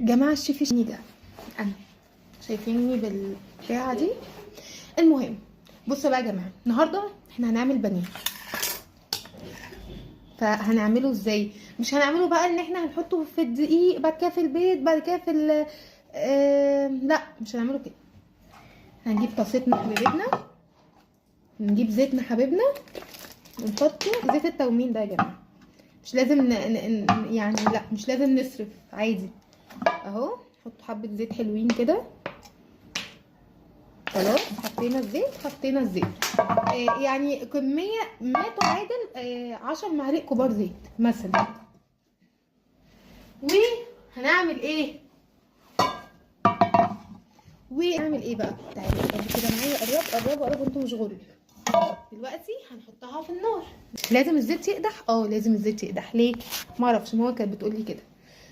جماعة الشيف ده انا شايفيني بالبتاعه دي. المهم بصوا بقى يا جماعة، النهارده احنا هنعمل بانيه. فهنعمله ازاي؟ مش هنعمله بقى ان احنا هنحطه في الدقيق بعد كده في البيت بعد كده في ال لا مش هنعمله كده. هنجيب طاستنا حبيبتنا، نجيب زيتنا حبيبنا ونحطه زيت التومين ده يا جماعة. مش لازم يعني لا مش لازم نصرف، عادي اهو. نحط حبه زيت حلوين كده. خلاص حطينا الزيت، حطينا الزيت يعني كمية ما تعادل 10 معالق كبار زيت مثلا. وهنعمل ايه؟ ونعمل ايه بقى؟ تعالوا قربوا كده معايا، قرب قرب قرب، انتوا مش غرب. دلوقتي هنحطها في النار. لازم الزيت يقدح؟ لازم الزيت يقدح. ليه؟ ما اعرفش، ماما كانت بتقولي كده.